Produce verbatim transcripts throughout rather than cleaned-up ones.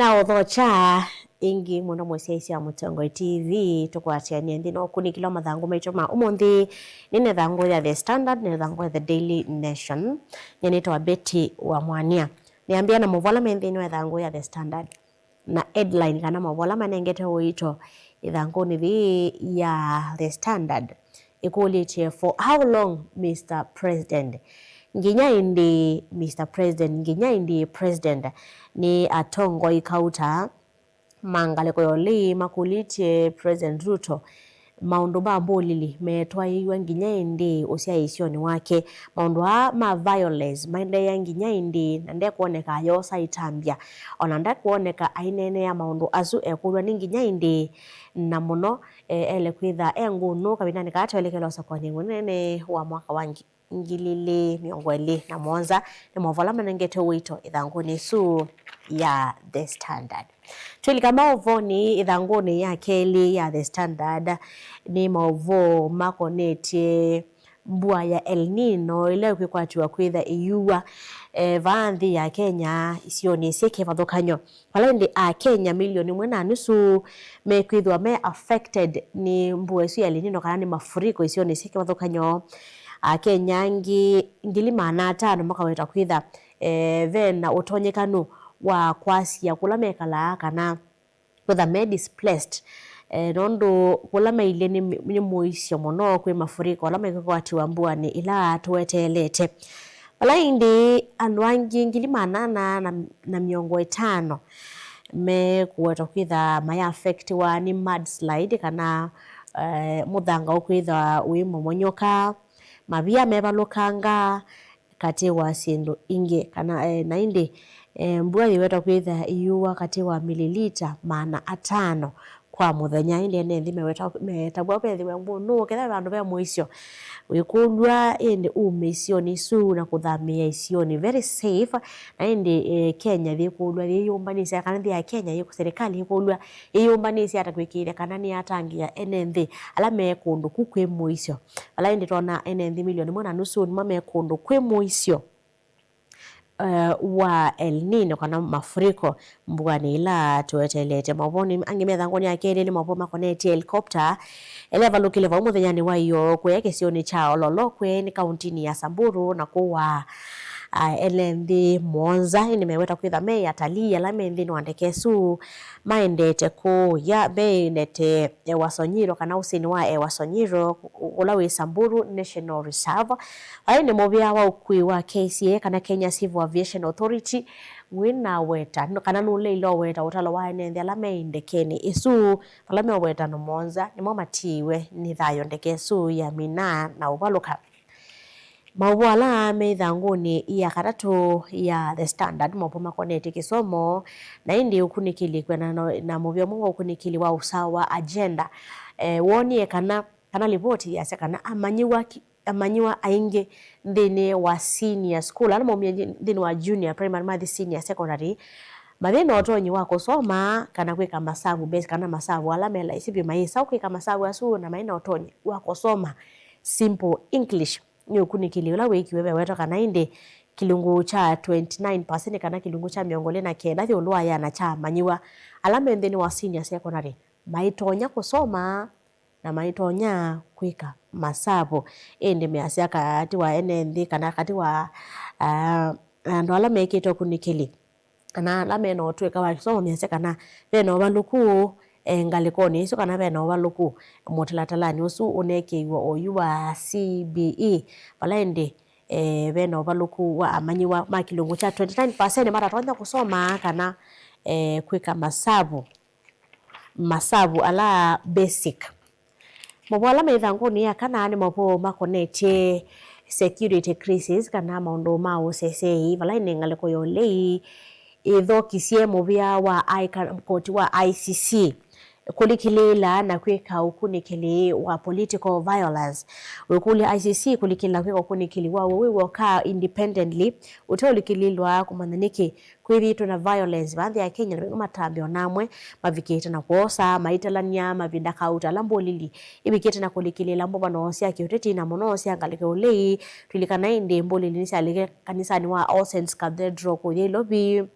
Ũthokya ĩngĩ mũno mũsyaĩĩsya wa Mũtongoi T V, tũkwatĩanĩe nthĩnĩ wa ũkunĩkĩli wa mathangũ maitũ ma ũmũnthĩ. Nĩ nĩ thangũ ya The Standard, nĩ thangũ ya The Daily Nation. Nyie nĩtawa Betty wa Mwania. Nĩambĩa na maũvoo ala me nthĩnĩ wa thangũ ya The Standard. Na headline kana maũvoo ala manengete ũito ĩthangũnĩ yĩĩ ya The Standard ĩkũlĩtye, "For how long, Mister President?" Nginya ĩndĩĩ, Mister President? Nginya ĩndĩĩ, President? Nĩ atongoi kauta ma ngalĩko ya ũlei makũlĩtye President Ruto maũndũ ma mbũlĩli metwaĩĩw'a nginya ĩndĩĩ ũsyaĩĩsyonĩ wake. Maũndũ aa ma violence maendeea nginya ĩndĩĩ, na ndekwoneka ayoosa ĩtambya, o na ndekwoneka aineenea maũndũ asu ekũlw'a nĩ nginya ĩndĩĩ, na mũno, e, ele kwĩtha e ngũnũ kavindanĩ kaa twelekela ũsakuanĩ mũnene wa mwaka wa ngi-, ngili ilĩ mĩongo ĩlĩ na mũonza, nĩ maũvoo ala manengete ũito ĩthangũnĩ ĩsu ya The Standard. Twĩlika maũvoonĩ ĩthangũnĩ ya kelĩ ya The Standard, nĩ maũvoo makonetye mbua ya El Nino ĩla ĩkwĩkwatĩwa kwĩtha ĩyuwa, e, vaa nthĩ ya Kenya isionĩ syĩ kĩvathũkany'o. Vala ĩndĩ Akenya milioni ĩmwe na nusu mekwĩthĩwa me affected nĩ mbua ĩsu ya El Nino kana nĩ mafuriko isionĩ syĩ kĩvathũkany'o. Akenya angĩ ngili maana atano makaweta kwĩtha, eh, ve na ũtonyekanu wa kwasya kũla mekalaa kana kwĩtha me displaced, eh, nũndũ kũla mailye nĩ, nĩ mũisyo mũno kwĩ mafuriko ala mekwĩkwatĩwa mbuanĩ ila tũweteelete. Vala ĩndĩ andũ angĩ ngili maana ana na, na mĩongo ĩtano mekũwetwa kwĩtha maya affectiwa nĩ mudslide kana, eh, mũthanga ũkwĩtha wĩ mũmonyoka, mavia mevalũkanga, katĩ wa syĩndũ ingĩ. Kana, eh, na ĩndĩ, eh, mbua yĩwetwa kwĩtha ĩyuwa katĩ wa mililita maana atano kwa mũthenya, ĩndĩ ene nthĩ meweta-, metavw'a vethĩwe ngũnũ, kethĩwa vandũ ve mũisyo wĩkũlw'a, ĩndĩ ume isionĩ isu na kũthamĩĩa isionĩ very safe. Na ĩndĩ, eh, Kenya yĩkũlw'a yĩyũmbanĩsye, kana nthĩ ya Kenya yĩ-, serikali yĩkũlw'a yĩyũmbanĩsye ata kwĩkĩĩthya kana nĩyatangĩĩa ene nthĩ ala me kũndũ ku kwĩ mũisyo. Vala ĩndĩ twona ene nthĩ milioni ĩmwe na nusu nĩmo me kũndũ kwĩ mũisyo, eh, wa El Nino kana mafuriko mbuanĩ ila tũeteelete. Maũvoonĩ angĩ me ĩthangũnĩ ya kelĩ nĩ maũvoo makonetye helicopter ĩla ĩvalũkile vau mũthenyanĩ wa ĩyoo kũya kĩsionĩ kya Ololokwe nĩ kauntinĩ ya Samburu na kũwaa, ah, ene nthĩ mũonza, ĩndĩ meweta kwĩtha me atalii ala me nthĩnĩ wa ndeke ĩsu maendete kũya, meĩndete Ewa Sonyiro kana ũsĩnĩ wa Ewa Sonyiro, ũla wĩ Samburu National Reserve. Aĩ nĩ mũvĩa wa ũkui wa K C A kana Kenya Civil Aviation Authority wĩna weta, kana nũleile ũweta ũtalo wa ene nthĩ ala me ndekenĩ ĩsu, vala me ũwetano mũonza nĩmo matiiwe nĩ thayũ ndeke ĩsu yamina na ũvalũka. Maũvoo ala me ĩthangũnĩ ya katatũ ya The Standard, maũvoo makonetye kĩsomo, na ĩndĩ ũkunĩkĩli kwĩanana na, na mũvĩa ũmwe wa ũkunĩkĩli wa ũsawa wa agenda, eh, woonie kana, kana livoti yasya kana amanyĩw'a ki-, amanyĩw'a aingĩ nthĩnĩ wa senior school, ala maumie nthĩ-, nthĩnĩ wa junior primary mathi senior secondary, mathĩ na ũtonyi wa kũsoma kana kwĩka masavu basic, kana masavu ala me laisi vyũ, mayĩsa kwĩka masavu asu na maĩ na ũtonyi wa kũsoma simple English. Nĩ ũkunĩkĩli ũla wĩkiwe vewetwa kana ĩndĩ kĩlungu kya twenty nine percent kana kĩlungu kya mĩongo ĩlĩ na kenda ĩũlũ wa ĩana kya amanyĩw'a ala me nthĩnĩ wa senior secondary maitonya kũsoma na maitonya kwĩka masavu. Ĩndĩ measya katĩ wa ene nthĩ kana katĩ wa, ah, andũ ala mekĩte ũkunĩkĩli kana ala me na ũtũĩka wa kĩsomo measya kana ve na ũvalũku, eh, ngalĩkonĩ ĩsu kana ve na ũvalũku mũtalatalanĩ ũsu ũnekĩiwe oyu wa C B E, vala ĩndĩ, eh, ve na ũvalũku wa amanyĩw'a ma kĩlungu kya twenty nine percent matatonya kũsoma kana, eh, kwĩka masavu, masavu ala basic. Maũvoo ala me ĩthangũnĩ ya kana nĩ maũvoo makonetye security crisis kana maũndũ ma ũseseei, vala ĩndĩ ngalĩko ya ũlei ĩthokisye mũvĩa wa I-, ka-, koti wa I C C kũlikĩlĩĩla na kwĩka ũkunĩkĩli wa political violence. Wĩkũlya I C C kũlikĩlĩĩla kwĩka ũkunĩkĩli wa w'o wĩ w'oka independently, ũteũlikĩlĩĩlwa kũmanya nĩkĩ kwĩthĩĩtwe na violence vaa nthĩ ya Kenya, na nĩmo matambya o na amwe mavikĩte na kwosa maitalany'a mavinda kauta ala mbũlĩli ivikĩte na kũlikĩlĩĩla mbũvano sya kĩũteti na mũno sya ngalĩko ya ũlei. Tulilikana ĩndĩ mbũlĩli nĩsyalike kanisanĩ wa All Saints Cathedral kũya Ilovi,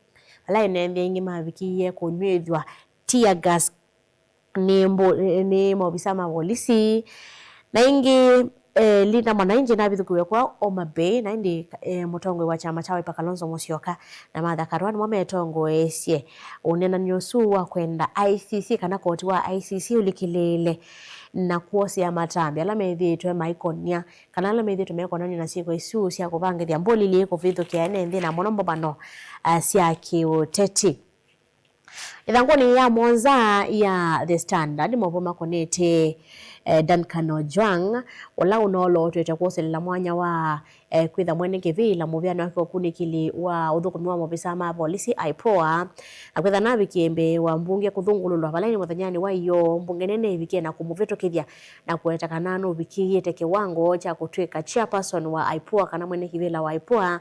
Ala ene nthĩ aingĩ mavikĩie kũnyw'ĩthw'a tear gas nĩ mbũ-, nĩ maovisa ma volisi. Na ĩngĩ, eh, Linda Mwananchi navithũkĩwe kwa Homa Bay, na ĩndĩ, eh, mũtongoi wa kyama kya Wiper Kalonzo Musyoka na Martha Karua nĩmo metongoesye ũneenani ũsu wa kwenda I C C kana koti wa I C C ũlikĩlĩĩle na kwosea matambya ala methĩĩtwe maikonia kana ala methĩĩtwe mekonanw'a na syĩko isu sya kũvangĩthya mbũlili kũvithũkĩa ene nthĩ na mũno mbovano, ah, sya kĩũteti. Ĩthangũnĩ ya mũonza ya The Standard, maũvoo makonetye, eh, Duncan Ojwang, ũla ũnolotwete kwoselela mwanya wa, eh, kwĩtha mwene kĩvĩla mũvĩanĩ wake ũkunĩkĩli wa ũthũkũmi wa maovisa ma volisi, IPOA, na kwĩtha navikie mbee wa mbunge kũthũngũlũlwa vala nĩ mũthenyanĩ wa ĩyoo. Mbunge nene ĩvikie na kũmũvĩtũkĩthya na kũweta kana nũvikĩĩte kĩwango kya kũtw'ĩka chairperson wa IPOA kana mwene kĩvĩla wa IPOA,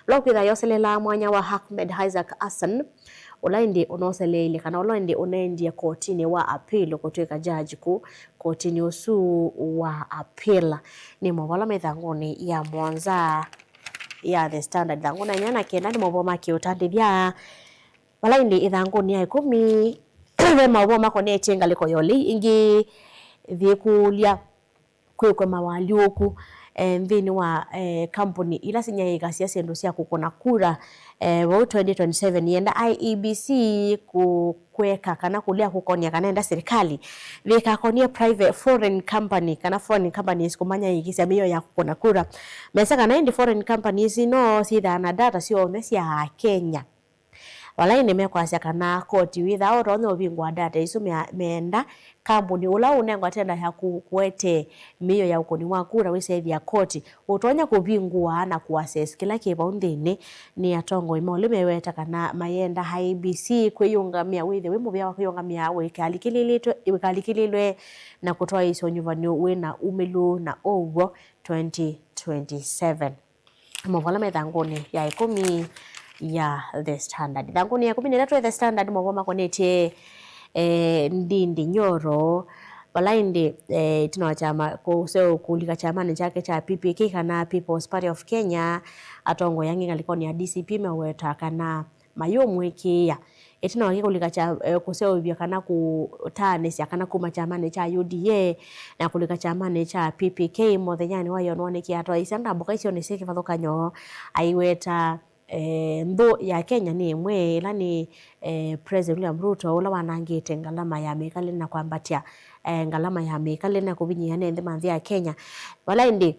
ũla ũkwĩtha yoselela mwanya wa Ahmed Isaac Hassan, ũla ĩndĩ ũnoseleile kana ũla ĩndĩ ũneendie kotinĩ wa appeal kũtw'ĩka judge kũ kotinĩ ũsu wa appeal. Nĩ maũvoo ala me ĩthangũnĩ ya mũonza ya The Standard. Ĩthangũ na inyanya na kenda nĩ maũvoo ma kĩũtandĩthya, vala ĩndĩ ĩthangũnĩ ya ĩkũmi ve maũvoo makonetye ngalĩko ya ũlei ĩngĩ yĩkũlya kwĩkwe mawalyũku, eh, nthĩnĩ wa, eh, kambuni ila sinyaĩĩkasya syĩndũ sya kũkũna kura, eh, vau twenty twenty-seven, yenda IEBC kũ-, kweka kana kũlea kũkonia kana enda serikali yĩkakonie private foreign company kana foreign companies kũmanyaĩĩkĩsya mĩio ya kũkũna kura. Mesya kana ĩndĩ foreign companies no syĩthaa na data syonthe sya Kenya. Vala ĩndĩ mekwasya kana koti wĩthaa ũtonya ũvingũa data isu mea-, meenda kambuni ũla ũnengwa tenda ya kũ-, kũete mĩio ya ũkũni wa kura wĩsethĩa koti ũtonya kũvingũa na kũ-assess kĩla kĩ vau nthĩnĩ. Nĩ atongoi ma ũlĩ meweta kana mayenda IEBC kwĩyũngamĩa wĩthĩe wĩ mũvea wa kwĩyũngamĩa wĩkalikĩlĩlĩtwe, wĩkalikĩlĩlwe na kũtwaĩĩsya ũnyuvani wĩ na umĩlu na ũw'o twenty twenty-seven. Maũvoo ala me ĩthangũnĩ ya ĩkũmi ya The Standard. Ĩthangũnĩ ya ĩkũmi na ĩtatũ ya The Standard, maũvoo makonetye, eh, Ndindi Nyoro, vala ĩndĩ, eh, ĩtina wa kyama kũseo kũlika kyamanĩ kyake kya PPK kana People's Party of Kenya, atongoi angĩ ngalĩkonĩ ya DCP meweta kana mayũmwĩkĩĩa. Ĩtina wake kũlika kya, eh, kũseũvya kana kũtaanĩsya kana kuma kyamanĩ kya UDA na kũlika kyamanĩ kya PPK mũthenyanĩ wa ĩyoo, nĩwoonekie atwaĩĩsya ndambũka isionĩ syĩ kĩvathũkany'o, aiweta, eh, nthũ ya Kenya nĩ ĩmwe, ĩla nĩ, eh, President William Ruto, ũla wanangĩte ngalama ya mĩkalĩle na kwambatya, eh, ngalama ya mĩkalĩle na kũvinyĩĩa ene nthĩ ma nthĩ ya Kenya. Vala ĩndĩ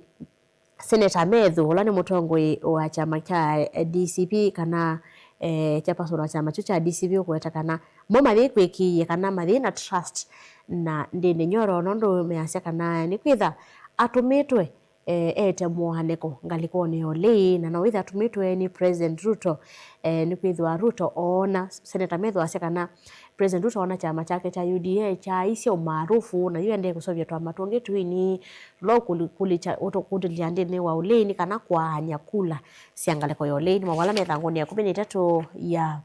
Senator Methu, ũla nĩ mũtongoi wa kyama kya, eh, DCP, kana, eh, chairperson wa kyama kyu kya DCP, ũkũweta kana mo mayĩkwĩkĩĩe kana mayĩ na trust na Ndindi Nyoro, nũndũ measya kana nĩkwĩtha atũmĩtwe, eh, ete mũaanĩko ngalĩkonĩ ya ũlei, na no wĩthe atũmĩtwe nĩ President Ruto, eh, nĩkwĩthĩwa Ruto oona, Senator Methu asya kana President Ruto oona kyama kyake kya UDA kyaaisye ũmaarufu, na yu endee kũseũvya twama tũngĩ twini tũla ũkũli-, kũlikya-, ũtũ-, kũtũlya nthĩnĩ wa ũlei nĩ kana kũaany'a kula sya ngalĩko ya ũlei. Nĩ maũvoo ala me ĩthangũnĩ ya ĩkũmi na ĩtatũ ya,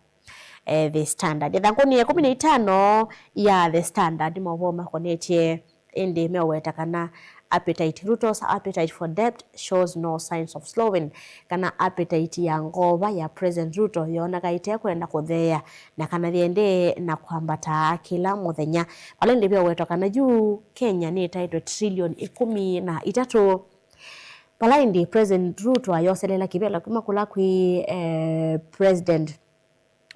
eh, The Standard. Ĩthangũnĩ ya ĩkũmi na ĩtano ya The Standard, nĩ maũvoo makonetye ĩndĩ meũweta kana appetite, Ruto's appetite for debt shows no signs of slowing, kana appetite ya ngova ya President Ruto yoneka ĩte kwenda kũtheea, na kana yĩendee na kwambata kĩla mũthenya. Vala ĩndĩ veũwetwa kana yu Kenya nĩtaĩtwe trillion ĩkũmi na itatũ. Vala ĩndĩ President Ruto ayoseleela kĩvĩla kuma kũla kwĩ, eh, President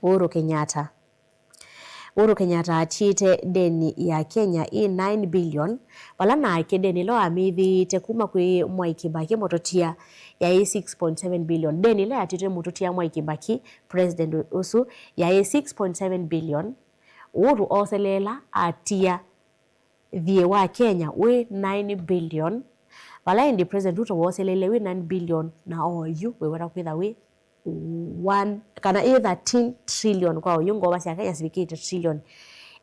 Uhuru Kenyatta. Uhuru Kenyatta atiĩte ndeni ya Kenya ĩ nine billion, vala nake ndeni ĩla wamĩthĩĩte kuma kwĩ Mwai Kibaki mũtũtia yaĩ six point seven billion. Ndeni ĩla yatiĩtwe nĩ mũtũtia Mwai Kibaki, president ũsu, yaĩ six point seven billion. Uhuru oseleela atia thiĩ wa Kenya wĩ nine billion, vala ĩndĩ President Ruto woseleile wĩ nine billion, na oyu wĩweta kwĩtha wĩ one, kana ĩ thirteen trillion kwa oyu. Ngova sya Kenya sivikĩte trillion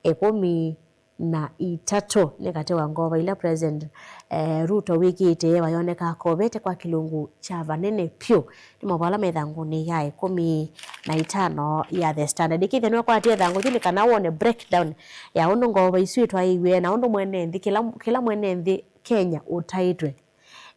ĩkũmi na itatũ nĩ katĩ wa ngova ila President, eh, Ruto wĩkĩte, wayoneka akovete kwa kĩlungu kya vanene pyũ. Nĩ maũvoo ala me ĩthangũnĩ ya ĩkũmi na ĩtano ya The Standard. Ĩkĩthya nĩwakwatie ĩthangũ yĩu nĩ kana wone breakdown ya ũndũ ngova isu itwaĩiw'e na ũndũ mwene nthĩ, kĩla, kĩla mwene nthĩ Kenya ũtaĩtwe,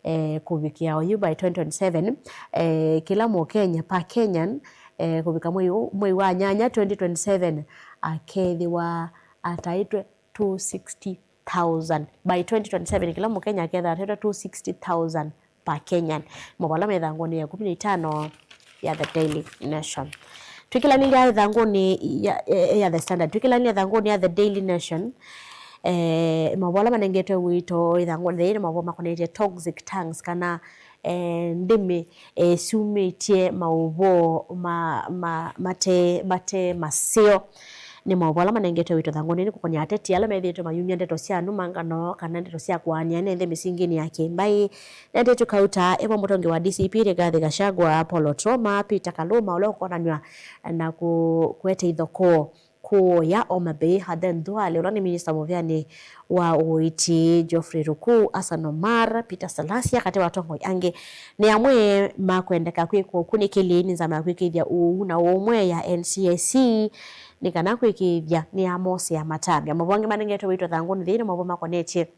eh, kũvikĩa oyu by twenty twenty-seven, eh, kĩla Mũkenya, per Kenyan, eh, kũvika mwei ũ-, mwei wa nyanya twenty twenty-seven, akethĩwa ataĩtwe two sixty thousand. By twenty twenty-seven, kĩla Mũkenya akethĩwa ataĩtwe two sixty thousand per Kenyan. Maũvoo ala me ĩthangũnĩ ya ĩkũmi na itano ya The Daily Nation. Twĩkĩlanĩlya ĩthangũnĩ ya, eh, ya The Standard. Twĩkĩlanĩlya ĩthangũnĩ ya The Daily Nation, eh, maũvoo ala manengetwe wĩto ĩthangũnĩ yĩĩ nĩ maũvoo makonetye toxic tongues, kana, eh, ndĩmĩ, eh, syumĩtye maũvoo ma, ma, mate, mate maseo. Nĩ maũvoo ala manengetwe wĩto ĩthangũnĩ nĩ kũkony'a ateti ala methĩĩtwe mayumya ndeto sya nũmangano kana ndeto sya kũaanĩa ene nthĩ mĩsinginĩ ya kĩmbaĩ. Nĩatetwe kauta e vo mũtongoi wa D C P Rigathi Gachagua, Paul Otuoma, Peter Kaluma, ũla ũkonanw'a na kũ-, kũete ithokoo kũũ ya Homa Bay, Aden Duale, ũla nĩ minista mũvĩanĩ wa ũiiti, Geoffrey Ruku, Hassan Omar, Peter Salasya, katĩ wa atongoi angĩ, nĩ amwe makwendeka kwĩkwa ũkunĩkĩli nĩ nzama ya kwĩkĩĩthya ũuu na ũũmwe ya N C S E, nĩ kana kwĩkĩĩthya nĩyamosea matambya. Maũvoo angĩ manengetwe wĩto ĩthangũnĩ yĩĩ nĩ maũvoo makonetye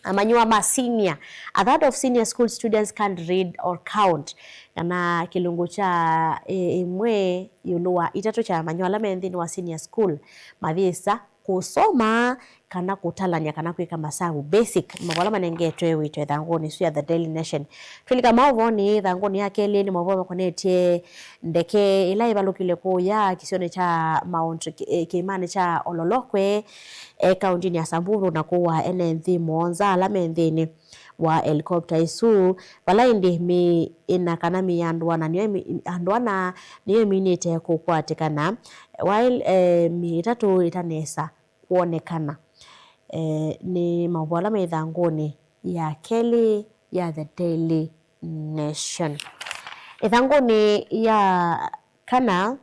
amanyĩw'a ma senior, a third of senior school students can't read or count, kana kĩlungu kya, ĩ-, ĩmwe ĩũlũ wa itatũ kya amanyĩw'a ala me nthĩnĩ wa senior school mathĩsa kũsoma kana kũtalany'a kana kwĩka masavu basic, maũvoo ala manengetwe wĩto ĩthangũnĩ ĩsu ya The Daily Nation. Twĩlika maũvoonĩ, ĩthangũnĩ ya kelĩ nĩ maũvoo makonetye ndeke ĩla ĩvalũkile kũya kĩsionĩ kya Mount Ki-, eh, kĩĩmanĩ kya Ololokwe, eh, kaũntĩnĩ ya Samburu, na kũaa ene nthĩ mũonza ala me nthĩnĩ wa helicopter ĩsu, vala ĩndĩ mĩĩ ĩna kana mĩĩ ya andũ ana nĩyo ĩmi-, andũ ana nĩyo ĩminĩte kũkwatĩkana, while, eh, mĩĩ ĩtatũ ĩtanesa kwonekana. Eh, nĩ maũvoo ala me ĩthangũnĩ ya kelĩ ya The Daily Nation. Ĩthangũnĩ ya kana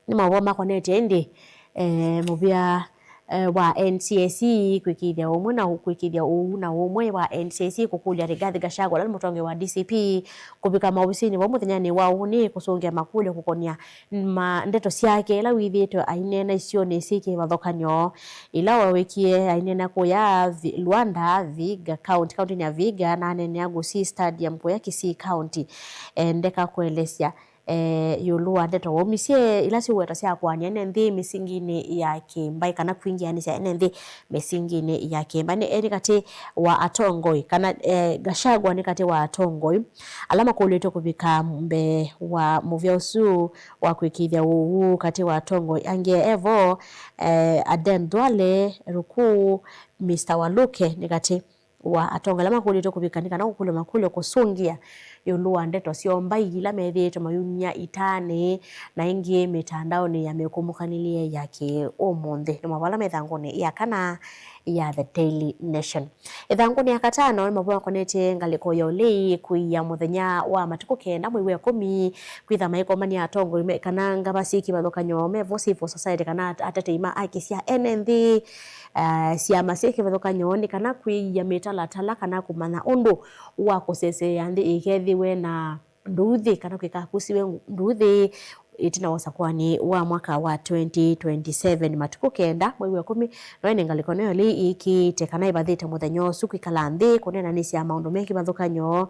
nĩ maũvoo makonetye ĩndĩ, eh, mũvĩa, eh, wa N C S E kwĩkĩĩthya ũmwe na kwĩkĩĩthya ũuu na ũmwe wa N C S E kũkũlya Rigathi Gachagua, ũla nĩ mũtongoi wa D C P, kũvika maovisinĩ vau mũthenyanĩ wa ũnĩ kũsũngĩa makũlyo kũkonĩa ma ndeto syake ila wĩthĩĩtwe aineena isionĩ syĩ kĩvathũkany'o, ila wawekie aineena kũya Vi-, Luanda, Vihiga County, kaũntĩnĩ ya Vihiga, na aneenea Gusii Stadium kũya Kisii County. Endeka kũelesya, eh, ĩũlũ wa ndeto waumisye ila syĩũwetasya kũaanĩa ene nthĩ mĩsinginĩ ya kĩmbaĩ kana kwingĩanĩsya ene nthĩ mĩsinginĩ ya kĩmbaĩ. Nĩ, nĩ katĩ wa atongoi kana, eh, Gachagua nĩ katĩ wa atongoi ala makũlĩtwe kũvika mbee wa mũvĩa ũsu wa kwĩkĩĩthya ũuu katĩ wa atongoi angĩ e vo, eh, Aden Duale, Ruku, Mister Waluke nĩ katĩ wa atongoi ala makũlĩtwe kũvika nĩ kana kũkũlw'a makũlyo kũsũngĩa ĩũlũ wa ndeto syoo mbai ila methĩĩtwe mayumya itaanĩ na ĩngĩ mĩtandaonĩ ya mĩkũmũkanĩlye ya kĩ-ũmũnthĩ. Nĩ maũvoo ala me ĩthangũnĩ ya kana ya The Daily Nation. Ĩthangũnĩ ya katano nĩ maũvoo makonetye ngalĩko ya ũlei kũia mũthenya wa matukũ kenda mwei wa ĩkũmi, kwĩtha maikomanĩa atongoi me-, kana ngava syĩ kĩvathũkany'o me vo civil society kana at-, atetei ma aki sya ene nthĩ, eh, syama syĩ kĩvathũkany'o nĩ kana kwĩia mĩtalatala kana kũmanya ũndũ wa kũseseea nthĩ ĩkethĩwe na nduuthĩ kana kwĩkakusiwe nduuthĩ ĩtina wa ũsakũanĩ wa mwaka wa twenty twenty-seven. Matukũ kenda mwei wa ĩkũmi no ĩne ngalĩko ĩno ya ũlei ĩĩkĩĩte kana ĩvathĩte mũthenya ũsu kwĩkala nthĩ kũneenanĩsya maũndũ me kĩvathũkany'o,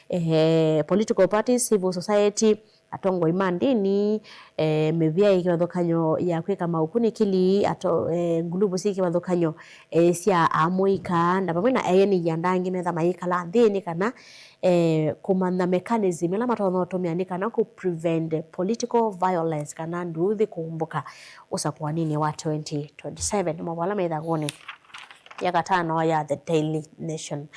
eh, political parties, civil society, atongoi ma ndĩni, eh, mĩvĩa yĩ kĩvathũkany'o ya kwĩka maũkunĩkĩli, ato-, eh, nguluvu syĩ kĩvathũkany'o, eh, sya amũika, na vamwe na eeni ianda angĩ metha mayĩkala nthĩ nĩ kana, eh, kũmanya mechanism ĩla matonya ũtũmĩa nĩ kana kũ prevent political violence kana nduuthi kũumbũka ũsakũaninĩ wa twenty twenty-seven. Nĩ maũvoo ala me ĩthangũnĩ ya katano ya The Daily Nation.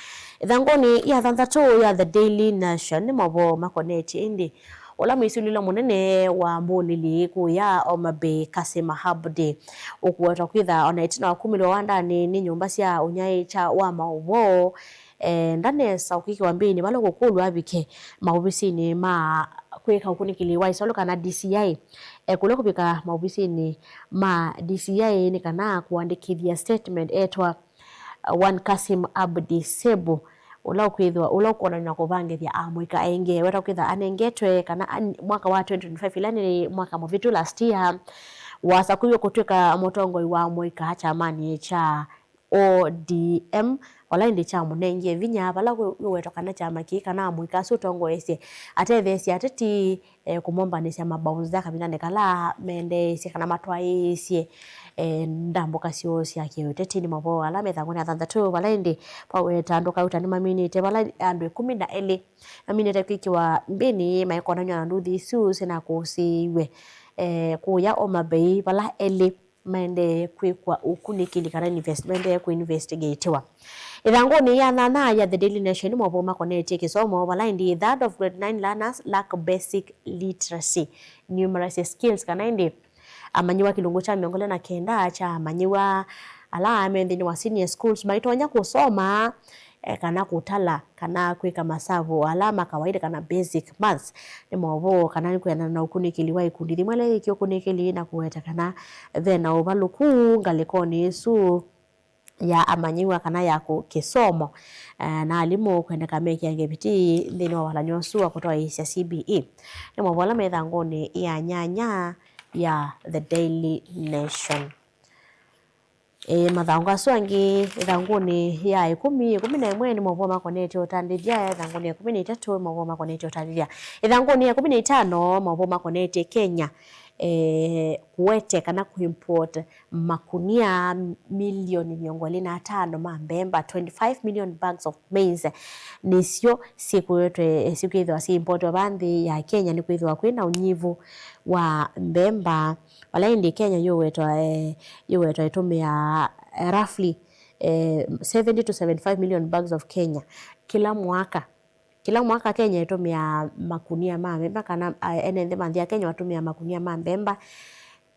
Ĩthangũnĩ ya thanthatũ ya The Daily Nation nĩ maũvoo makonetye ĩndĩ ũla mwĩsilĩlo mũnene wa mbũlĩlĩ kũya Homa Bay, Kasim Abdi, ũkũwetwa kwĩtha ona ĩtina wa kumĩlwa wandanĩ nĩ nyũmba sya ũnyaĩĩkya wa maũvoo, eh, ndanesa ũkĩkĩwa mbĩnĩ vala ũkũkũlw'a avike maovisinĩ ma kwĩka ũkunĩkĩli wa isolũ kana D C I. Eh, kũla kũvika maovisinĩ ma D C I nĩ kana kũandĩkĩthya statement etwa, uh, One Kasim Abdi Sebu, ũla ũkwĩthĩwa, ũla ũkwonany'a kũvangĩthya amũika aingĩ. Weta kwĩtha anengetwe kana an-, mwaka wa twenty twenty-five, ĩla nĩ mwaka mũvĩtu, last year, wasakũiwe kũtw'ĩka mũtongoi wa amũika kyamanĩ kya O D M, Vala ĩndĩ kyamũnengie vinya vala wĩ-, wĩwetwa kana kyama kĩĩ kana mũika asu ũtongoesye atetheesye ateti, eh, kũmombanĩsya mabaunza kavindanĩ kala mendeesye kana matwaĩĩsye, eh, ndambũka syoo sya kĩũteti. Nĩ maũvoo ala me ĩthangũnĩ ya thanthatũ, vala ĩndĩ vaweta andũ kauta nĩmaminĩte, vala andũ ĩkũmi na elĩ maminĩte kwĩkĩwa mbĩnĩ maikonany'a na nduthi isu syĩnakũsĩĩw'e, eh, kũya Homa Bay, vala elĩ maendee kwĩkwa ũkunĩkĩli kana invest-, maendee kũinvestigatiwa. Ĩthangũnĩ ya nyanya ya The Daily Nation, maũvoo makonetye kĩsomo, vala ĩndĩ a third of grade nine learners lack basic literacy, numeracy skills, kana ĩndĩ amanyĩw'a kĩlungu kya mĩongo ĩlĩ na kenda kya amanyĩw'a ala me nthĩnĩ wa senior schools maitonya kũsoma, eh, kana kũtala, kana kwĩka masavo ala ma kawaida, kana basic maths. Nĩ maũvoo kana nĩ kwĩanana na ũkunĩkĩli wa ikundi yĩmwe ĩla yĩkie ũkunĩkĩli na kũweta kana ve na ũvalũku ngalĩkonĩ ĩsu ya amanyĩw'a kana ya kũ-, kĩsomo, eh, na alimũ kwendeka mekĩange vitii nthĩnĩ wa walany'o ũsu wa kũtwaĩĩsya C B E. Nĩ maũvoo ala me ĩthangũnĩ ya nyanya ya The Daily Nation. Ĩĩ, mathangũ asu angĩ ĩthangũnĩ ya ĩkũmi, ĩkũmi na ĩmwe nĩ maũvoo makonetye ũtandĩthya, ĩthangũnĩ ya ĩkũmi na itatũ nĩ maũvoo makonetye ũtandĩthya, ĩthangũnĩ ya ĩkũmi na itano maũvoo makonetye Kenya, eh, kũete kana kũimport makunia milioni mĩongo ĩlĩ na atano ma mbemba, twenty-five million bags of maize, nĩsyo syĩkwĩtwe, syĩkwĩthĩwa syĩimpotiwa va nthĩ ya Kenya, nĩkwĩthĩwa kwĩ na ũnyivu wa mbemba. Vala ĩndĩ Kenya yũwetwa, eh, yũwetwa ĩtũmĩaa, eh, roughly, eh, seventy to seventy-five million bags of Kenya kĩla mwaka. Kĩla mwaka Kenya ĩtũmĩaa makunia ma mbemba, kana, ah, ene nthĩ ma nthĩ ya Kenya matũmĩaa makunia ma mbemba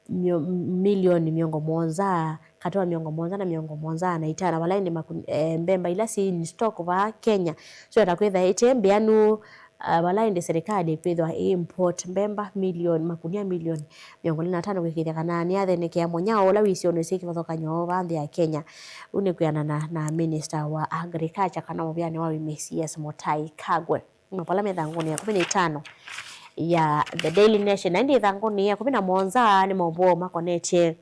mio-, milioni mĩongo mũonza, katĩ wa mĩongo mũonza na mĩongo mũonza na itano, vala ĩndĩ makun-, eh, mbemba ila syĩ in stock vaa Kenya syũeta kwĩtha ite mbĩanu, ah, vala ĩndĩ serikali ĩkwĩthwa ĩ import mbemba milioni, makunia milioni mĩongo ĩlĩ na atano kwĩkĩĩthya kana nĩyathenekea mũnyao ũla wĩ isionĩ syĩ kĩvathũkany'o vaa nthĩ ya Kenya. Ũu nĩ kwĩanana na Minister wa Agriculture kana mũvĩanĩ wa ũĩmi C S Mutahi Kagwe. Maũvoo ala me ĩthangũnĩ ya ĩkũmi na itano ya The Daily Nation. Na ĩndĩ ĩthangũnĩ ya ĩkũmi na mũonza nĩ maũvoo makonetye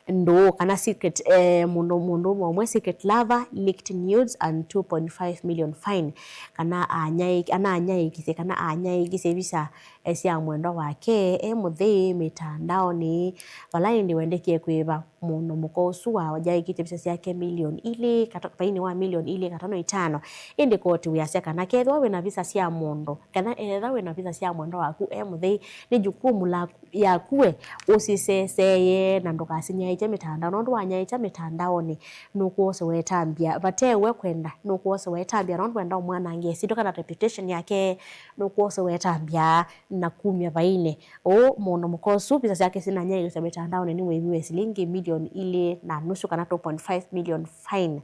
ndũũ kana secret, eh, mũndũ, mũndũ ũmwe ũmwe secret lover leaked nudes and two point five million fine, kana anyaĩĩ-, ananyaĩĩkisye kana anyaĩĩkisye visa, eh, sya mwendwa wake e mũthei mĩtandaonĩ, vala ĩndĩ wendekie kũĩva mũndũ mũka ũsu wanyaĩĩkĩtye visa syake milioni ilĩ, kata-, vainĩ wa milioni ilĩ katono itano. Ĩndĩ koti wĩasya kana kethĩwa wĩ na visa sya mũndũ, kana ethĩwa wĩ na visa sya mwendwa waku e mũthei, nĩ jukumu laku, yaku we ũsiseseeye na ndũkasinyaĩĩkye mĩtandao, nũndũ wanyaĩĩkya mĩtandaonĩ nũkwosewa ĩtambya vate we kwenda, nũkwosewa ĩtambya nũndũ wenda ũmwanangĩa syĩtwa kana reputation yake, nũkwosewa ĩtambya na kumya vainĩ. Ũũ mũndũ mũka ũsu visa syake sinanyaĩĩkĩsya mĩtandaonĩ nĩwĩviwe silingi milioni ilĩ na nusu kana two point five million fine.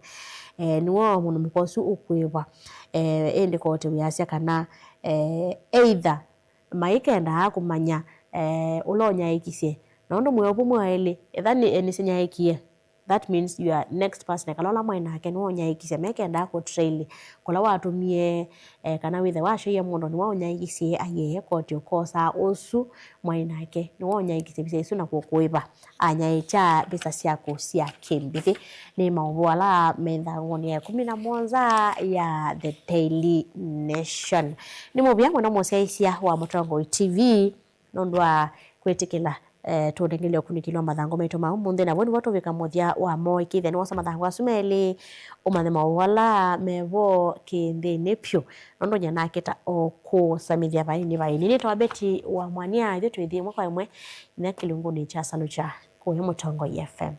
Eh, nĩw'o mũndũ mũka ũsu ũkwĩvwa. Eh, ĩndĩ koti wĩasya kana, eh, either maikendaa kũmanya, eh, ũla ũnyaĩĩkisye. Nũndũ mwĩ ovu mwa elĩ, etha nĩ, eh, nĩsinyaĩĩkie, that means your next person, kana ũla mwaĩ nake nĩwe ũnyaĩĩkisye, mekendaa kũtrail kũla watũmie, eh, kana wĩthe wasyaie mũndũ nĩwe ũnyaĩĩkisye aiee koti ũkosaa ũsu mwaĩ nake nĩwe ũnyaĩĩkisye visa isu na kũkũĩva anyaĩĩkya visa syaku sya kĩmbithĩ. Nĩ maũvoo ala me ĩthangũnĩ ya ĩkũmi na mũonza ya The Daily Nation. Nĩ mũvea mũno mũsyaĩĩsya wa Mũtongoi T V nũndũ wa kwĩtĩkĩla, eh, tũnengelye ũkunĩkĩli wa mathangũ maitũ ma ũmũnthĩ, na vau nĩvo tũvika mũthya wa mo. Ĩkĩĩthya nĩwosa mathangũ asu melĩ, ũmanye maũvoo ala mevo kĩnthĩnĩ pyũ, nũndũ nyanakĩta o kũsamĩthya vaini vaini. Nĩtawa Betty wa Mwania, ithyĩ twĩthi ĩmwe kwa ĩmwe nginya kĩlungunĩ kya Salukya kũya Mũtongoi F M.